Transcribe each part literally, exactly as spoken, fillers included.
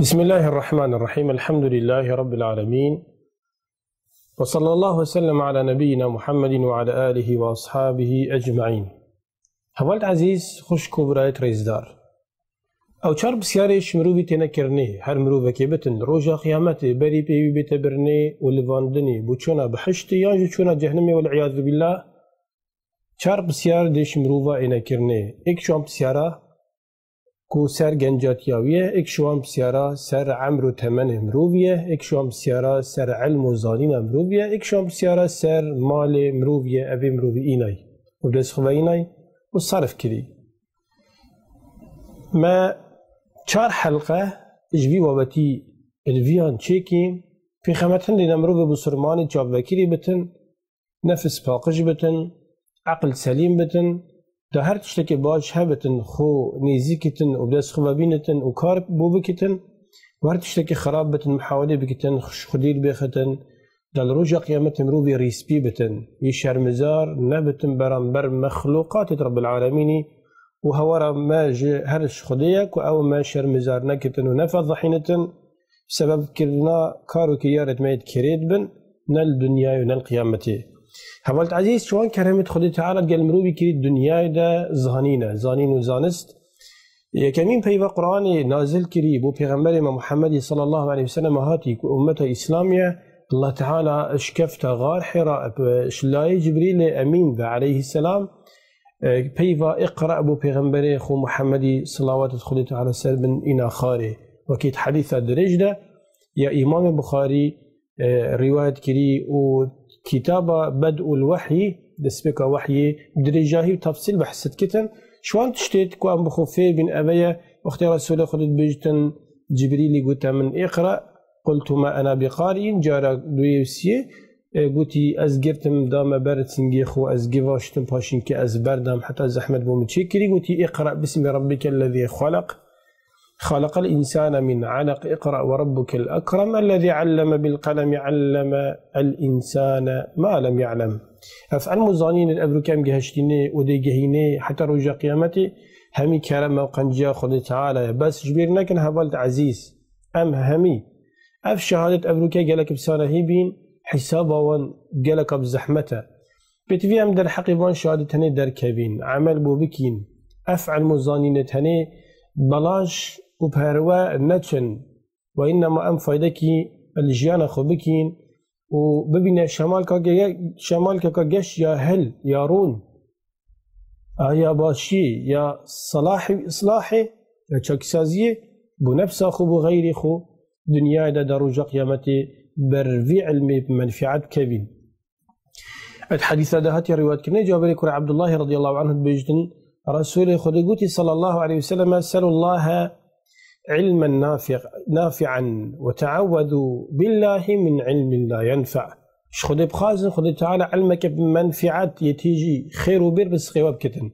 بسم الله الرحمن الرحيم. الحمد لله رب العالمين. وصلى الله وسلم على نبينا محمد وعلى آله وأصحابه أجمعين. Heval ezîz, xwişk û birayet rêzdar. Ew çar pisyarê ji mirovî têne kirinê, her mirovekê bitin, roja qiyametê berî pêwî bête birinê û livandinê, bo çûna bihiştê yan jî çûna cehnimê, wel'iyazû billah, çar pisyar dê ji mirova êne kirinê. Êk ji wan pisyara ku ser gencatiya wî ye, êk ji wan pisyara ser emr û temenê mirovî ye, êk ji wan pisyara ser ilm û zanîna mirovî ye, êk ji wan pisyara ser malê mirovî ye, evê mirovî înay û dest xwe ve înay û sarf kirî. Me çar helqe ji vî babetî li viyan çêkî, pêxemet hindê ne mirovê bisurmanê çavvekirî bitin, nefis paqij bitin, eqil selîm bitin, da her tiştekê baş hebitin, xwe nêzîkitin û bi dest xwe vebînitin û kar bo bikitin, û her tiştekê xirab bitin, mihawelê bikitin, xş-, xwedî bêxitin, da li roja qiyametê mirovî rîspî bitin, yê şermizar nebitin beramber mexlûqatê Rebbil Alemînî û hewara me ji her ji Xwedê ye ku ew me şermizar nekitin û nefezehînitin, sebebkirina kar û kiryarêt me yêt kirêt bin, ne li dinyayê û ne li qiyametê. Heval ezîz, çi wan keremêt Xwedê Teala gel mirovî kirî dinyayê de zanîn e, zanîn û zanist. Yekemîn peyva Qur'anê nazil kirî bo Pêxemberê me Muhammedî sallallahu aleyhi ve sellem hatî ku ummeta Îslamî ye, Allah Teala şikefta Xar Hira, ji layê Cibrîlê Emîn ve aleyhisselam, e, peyva Iqra bo Pêxemberê xwe Muhammedî, selawatê Xwedê Teala ser bin, îna xarê. Wekî di hedîsa dirêj de ya Îmamê Buxarî, e, rîwayet kirî û kitaba Bed'ul Wehyî, destpêka wehyê, dirêjahî û tefsîl behs dikitin. Ji wan tiştêt ku em bi xwe fêr bîn, eve ye, wextê Resûlê Xwedê dibêjtin, Cibrîlî gote min, "Iqra." "Qultu ma ana biqari'in", cara duyê û siyê, e, gotî, "Ez girtim, dame ber singê xwe, ez givaştim, paşînkî ez berdam, heta zehmet bo min çêkirî." Gotî, "Iqra bismi rabbikellezî xalaq, xalaqal însane min alaq, iqra ve rabbukel ekrem, ellezî alleme bil qelemi, alleme el însane ma lem ya'lem." Ev ilm û zanînê ev rûkem gihiştînê û dê gehînê heta roja qiyametê, hemî kerema û qenciya Xwedê Teala ye. Bes ji bîr nekin heval ezîz, em hemî ev şehadet evrûke gelek bi sanehî bîn, hîsaba wan geleka bi zehmet e. Pêtivî em derheqê van şehadet tenê derkevîn, emel bo bikîn. Ev ilm û zanînê tenê belaş û perwe neçin. Ve înnema em faydekî li jiyana xwe bikîn û bibîne şemalka ge-, şemalkeka geş ya hil, ya rûn. Aya başiyê ya selahê, islahê ya çaksaziyê bo nefsa xwe, bo xeyrê xwe, dinyayê de, da roja qiyametê ber vî ilmê bi menfiat kevîn. Ed hedîsa de hatiye rîwayetkirinê, Cabirê kurê Abdullahê radiyallahu anhu dibêjtin, Resûlê Xwedê gotî sallallahu aleyhi ve sellem, "Selullahe ilmen nafi-, nafi'an ve te'awwedu billahi min ilmin la yenfe'." Ji Xwedê bixwazin, Xwedê Teala ilmeke bi menfiat yê têjî xêr û bêr bi siqê we bikitin.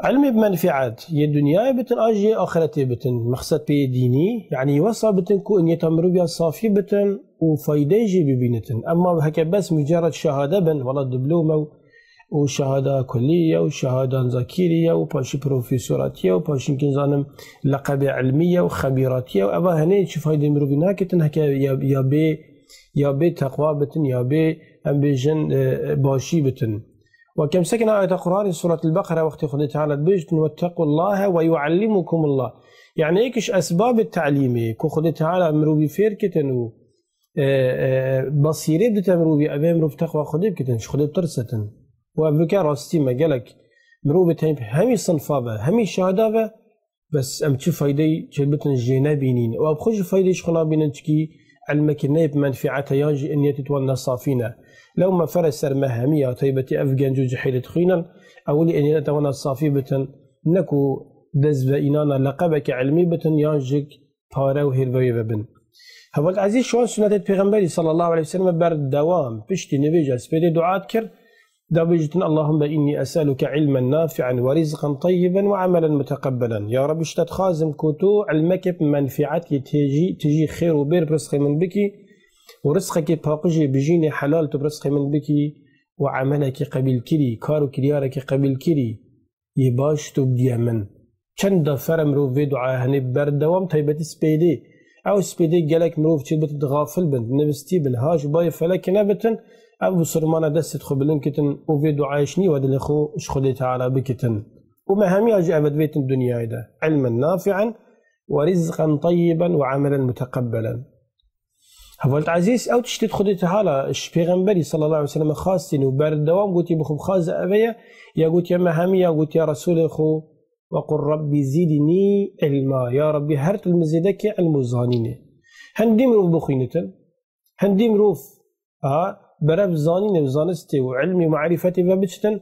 Ilmê bi menfiat yê dinyayê bitin, an jî yê axiretê bitin. Mexsed pê yê dînî, yanî wesa bitin ku niyeta miroviya safî bitin û faydeyê jî bibînitin. Ema heke bes mucerred şehade bin, wela diplome û û şehada kulî ye û şehada zakîrî ye û paşî profesoratî ye û paşî, kizanim, leqebê ilmî ye û xebîratî ye û eva hinê çi faydê mirovî nakitin heke ya, ya bê, ya bê teqwa bitin, ya bê, em bêjin, e, başî bitin. Wa kemsekin ayeta Qur'anê Suretul Beqere wextê Xwedê Teala dibêjtin, "Wettequllahe ve yuallimukumullah." Yani êk ji esbabê telîmê ku Xwedê Teala mirovî fêr kitin û e, e, basîrê bidite mirovî, evê mirov teqwa Xwedê bikitin, ji Xwedê bitirsetin. Û ev rûke rastî me gelek mirovê teyb hemî sinfa ve, hemî şahada ve, bes em çi faydeyî çêbitin jê nebînîn. Û ev xwe jî faydeyî ji xwe nabînin, çikî ilmekî neyê bi menfiat e, yan jî niyetê wan nesafî ne. Lew me fere ser me hemî ya taybetî ev genc û cihêlê dixwînin, ewilî niyeta wan safî bitin, ne ku dest ve înana leqebeke ilmî bitin, yan jî pare û hêrveyê ve bin. Heval ezîz, şiwan sunetê Pêxemberî sallallahu aleyhi ve sellem berdewam piştî nivêja spêdê dua dikir, da bêjtin, "Allahümme inni es'eluke ilmen nafi'en ve rizqan tayyiben ve amelen muteqebbelen." Ya Rabbi, ji te dixwazim ku tu ilmekê bi menfiat yê têjî, tijî xêr û bêr bi rizqê min bikî û rizqekê paqijê bijînê helal tu bi rizqê min bikî û emelekê qebîlkirî, kar û kiryarekê qebîlkirî yê baş tu bidîye min. Çend defere mirov vê duaya henê berdewam taybetî spêdê. Ew spêdê gelek mirov çê bitin, xafil bin, nivistî bin, ha ji bayê felekê nebitin, ev bisurmana destê xwe bilind kitin û vê duayê ji nî ve dilê xwe ji Xwedê Teala bikitin. Û me hemiya jî ev divêtin dinyayê de. Ilmen nafi'en ve rizqen tayyiben ve amelen muteqebbelen. Hevalêt ezîz, ew tiştê Xwedê Teala ji Pêxemberî sallallahu aleyhi ve sellem xwestin û berdewam gotî, bi xwe bixwaze ev e, ya gotiye me hemiya, gotiye Resûlê xwe, وقل رب زدني علما. Ya Rabbî, her tu li min zêde ke ilm û zanînê. Hindî mirov bixwînitin, hindî mirov, ha, berev zanînê û zanistê û ilmî û marîfetê ve biçitin,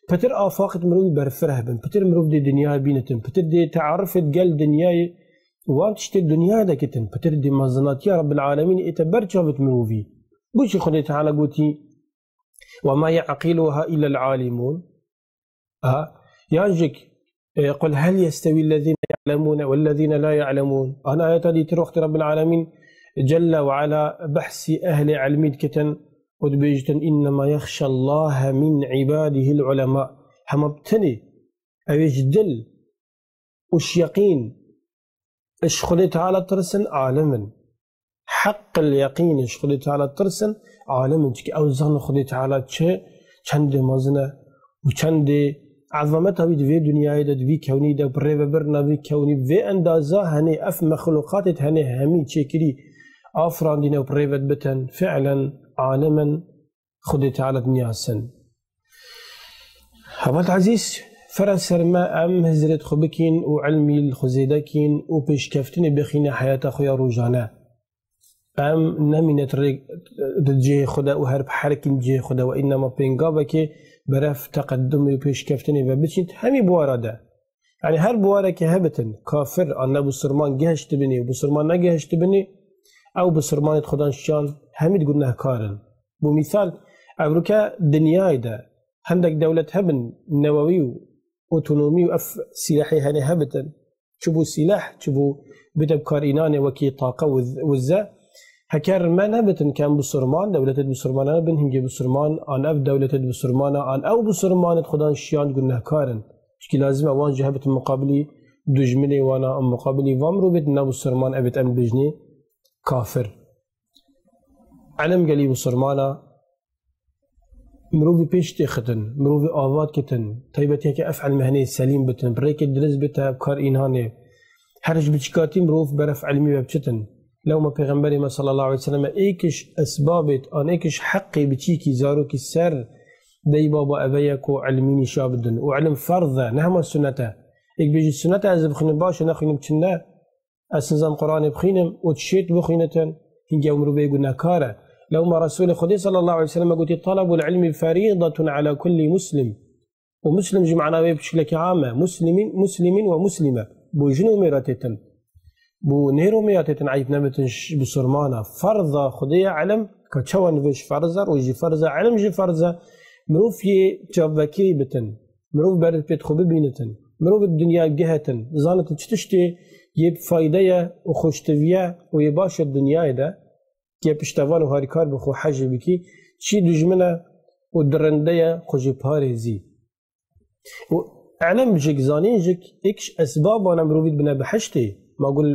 pitir afaqêt mirovî berfireh bin, pitir mirov dê dinyayê bînitin, pitir dê tearifêt gel dinyayê û wan tiştê dinyayê de kitin, pitir dê mezinatiya Rabbil Alemîn ête ber çavêt mirovî. Bo çi Xwedê Teala gotî, وما يعقلها إلا العالمون؟ A, yan jî, e, قل هل يستوي الذين يعلمون والذين لا يعلمون؟ An ayeta dîtir wextê Rabbil Alemîn Celle ve Ala behsî ehlê ilmî dikitin û dibêjitin, إنما يخشى الله من عباده العلماء. Hema bi tenê ew ê ji dil û ji yeqîn ji Xwedê Teala tirsin, alim in. Heqil yeqîn ji Xwedê Teala tirsin, alim in. Çikî ew zanin Xwedê Teala çi, çendê mezin e û çendê ezameta wî di vê dinyayê de, di vî kewnî de, bi rêvebirina vî kewnî, vê endaza henê ev mexluqatê di henê hemî çêkirî, afirandîne û bi rêve dibitin, fi'len alim in. Xwedê Teala diniyasin. Hevat ezîz, fere ser me em hizrêt xwe bikîn û ilmî li xwe zêde kîn û pêşkeftinê bixîne heyata xwe ya rojane. Em nemîne rê di cihê xwe de û her herkîn cihê xwe de, we înnema pêngavekê berev teqedumê û pêşkeftinê ve biçîn hemî buwara de. Yanî her biwarekê hebitin, kafir an ne bisurman gehiştibinê û bisurman negehiştibinê, ew bisurmanê di Xudan şiyan hemî di gunehkar in. Bo mîsal, evroke dinyayê de hendek dewlet hebin, newewî û otonomî û ev sîlehê henê hebitin, çi bo sîleh, çi bo bide bi kar înanê wekî taqe û wize, heker me nebitin ke em bisurman, dewletê bisurmana bin, hingê bisurman, an ev dewletê bisurmana, an ew bisurmanê di Xudan şiyan gunehkar in. Çikî lazim e wan jî hebitin muqabilî dijminê wana, em muqabilî van mirovêt ne bisurman, evêt em bêjinê kafir. Elm gelî bisurmana, mirovî pêş têxitin, mirovî avat kitin, taybetiyeke ev elmê henê selîm bitin, bi rêkê dirist bite bi kar înanê. Her ji biçikatî mirov beref elmî ve biçitin. Lewma Pêxemberê me sallallahu aleyhi ve sellem êkiş esbabêt an êkiş heqê biçîkî zarokî ser dey baba eve ye ku elmî nîşa bidin. Û elm ferz e, ne hema sunet e. Êk bêjî sunet e, ez bixwînim baş e, nexwînim çi ne. Ez nizam Qur'anê bixwînim û tişêt bixwînitin, hingê ew mirovê gunehkar e. Lewma Resûlê Xwedê sallallahu aleyhi ve sellem gotî, "Talabul ilmi feridatun ala kulli muslim." Û muslim jî mana wê piçûklekî am e. Muslimîn, muslimîn ve muslime. Bo jin û mêra têtin. Bo nêr û mêra têtin eyb nebitin ji bisurmana. Ferza Xwedê ye elm, ka çawa nivêj ferz e, rojî ferz e, elm jî ferz e. Mirov yê çavvekê bitin. Mirov berê pêt xwe bibînitin. Mirov di dinya gehetin. Zanitin çi tiştê yê bi fayde ye û xweştiviye û yê baş e di dinyayê de. Yê piştevan û harîkar bi xwe hejê bikî. Çi dijmin e û dirinde ye xwe jî parêzî. Û elm jik, zanîn jik, êk ji esbaban e mirovî dibine bihiştê. Ma gul,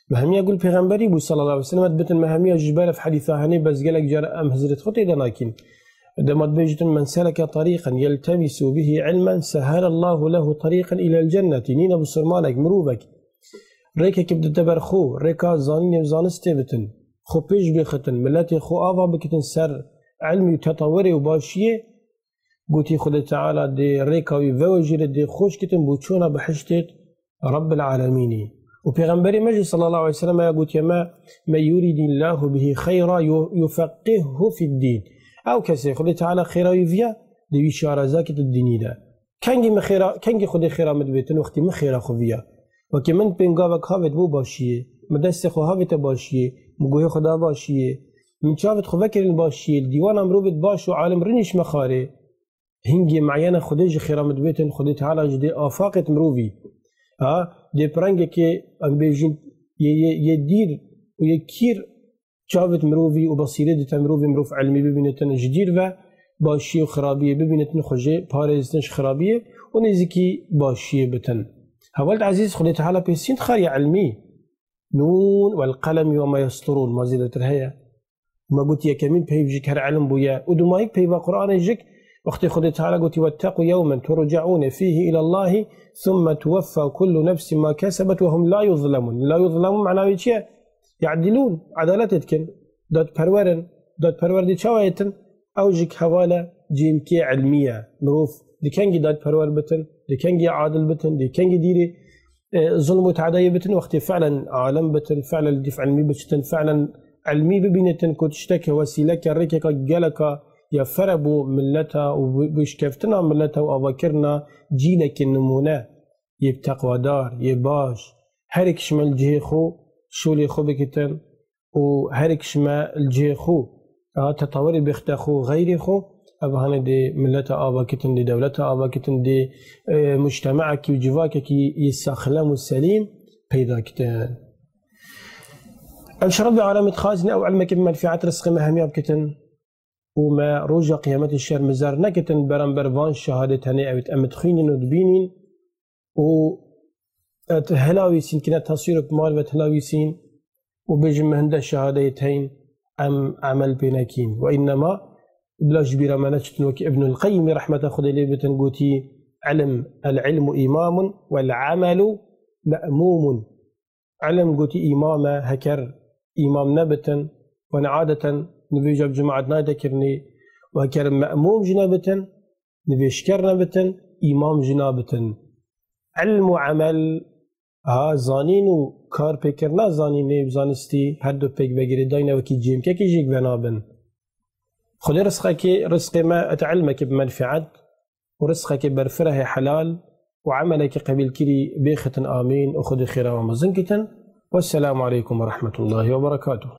me hemiya gul pêxemberî bû sallallahu aleyhi ve sellem, dibitin me hemiya ji ber ev hedîsa henê, bes gelek car em hizrêt xwe tê de nakîn. Dema dibêjitin, "Men seleke tariqen yeltemisu bihi ilmen sehelallahu lehu tariqen ilel cenneti." Nîne bisurmanek, mirovek rêkekê bidite ber xwe, rêka zanînê û zanistê bitin, xwe pêş bêxitin, miletê xwe ava bikitin ser ilmî û tetawirê û başiyê, gotî Xwedê Teala dê rêka wî vewejîre, dê xweş kitin bo çûna bihiştê Rabbil Alemînî. Û Pêxemberê me jî sallallahu aleyhi ve sellem ya gotiye me, "Men yuridillahu bihi xeyra yu-, yufeqqihhu fiddîn." Ew kesê Xwedê Teala xêra wî viya, dê wî şareza kit di dînî de. Kengî min xêra, kengî Xwedê xêra min dibêtin, wextî min xêra xwe viya. Wekî min pêngavek havêt bo başiyê, min destê xwe havête başiyê, min guhê xwe da başiyê, min çavêt xwe vekirin başiyê, li dîwana mirovêt baş û alim rinîş me xarê. Hingê meyene Xwedê ji xêra min dibêtin, Xwedê Teala ji dê afaqêt mirovî. Ha, dê pirengekê, em bêjin, yê, yê, yê dîr û yê kîr çavêt mirovî û basîrê dite mirovî, mirov elmî bibînitin, ji dîr ve başiyê û xirabiyê bibînitin, xwe jê parêzitin ji xirabiyê û nêzîkî başiyê bitin. Heval ezîz, Xwedê Teala pê sîn dixariye ilmî. Nûn wel qelem we ma yesturûn, ma zêdetir heye. Ma got yekemîn peyv jik her ilm bûye. Û dumahîk peyva Qur'anê jik, wextê Xwedê Teala gotî, "Wetteqû yewmen turcaûne fîhî îlallahî, thumme tuweffa kullu nefsin ma kesebet we hum la yuzlemûn." La yuzlemûn mena wê çi ye? Ya'dilûn, edaletê dikin, dadperwer in. Dadperwer dê çawa yêtin? Ew jik heval e cêmkê ilmî ye. Mirov dê kengî dadperwer bitin, dê kengî adil bitin, dê kengî dîrê, e, zulm û teadayê bitin, wextê fi'len alim bitin, fi'len li dîf ilmî biçitin, fi'len ilmî bibînitin ku tişteke, wesîleke, rêkeka, geleka ye fere bo milleta û bi-, bişkeftina milleta û avakirina cîlekî nimûne yê teqwadar, yê baş. Herek ji me li cihê xwe şolê xwe bikitin û herek ji me li cihê xwe, a, tetawirê bêxte xwe, xeyrê xwe, ev hane dê millete ava kitin, dê dewlete ava kitin, dê, e, mujtema'ekî û civakekî yê saxlem û selîm peyda kitin. Em ji Rebbê alemê dixwazin ew ilmekê bi menfeet rizqê me hemiya bikitin û me roja qiyametê şermizar nekitin beramber van şehadê tenê ew em dixwînin û dibînin û et hilawîsîn kine taswîr û mal vet hilawîsîn û bêjin me hinde şehadeyê teyn em emel pê nekîn. Ve innema bila ji bîra me neçitin wekî Ibnul Qeyyimî rehmeta Xwedê lê bitin gotî, "Ilm, el ilmu îmamun wel amelu me'mumun." Ilm gotî îmam e, heker îmam nebitin, wan adeten nivêja bi cemaet nayde kirinê, û heker me'mûm jî nebitin, nivêjker nebitin, îmam jî nabitin. Ilm û emel, ha, zanîn û kar pêkirina zanînê û zanistî her du pêk vegirê dayne wekî cêmkekî jêk venabin. Xwedê rizqekê, rizqê me et ilmekê bi menfeet û rizqekê berfirehê helal û emelekê qebîlkirî bêxitin amîn û Xwedê xêra we mezin kitin. Wesselamu aleykum ve rahmetullahi ve berekatuh.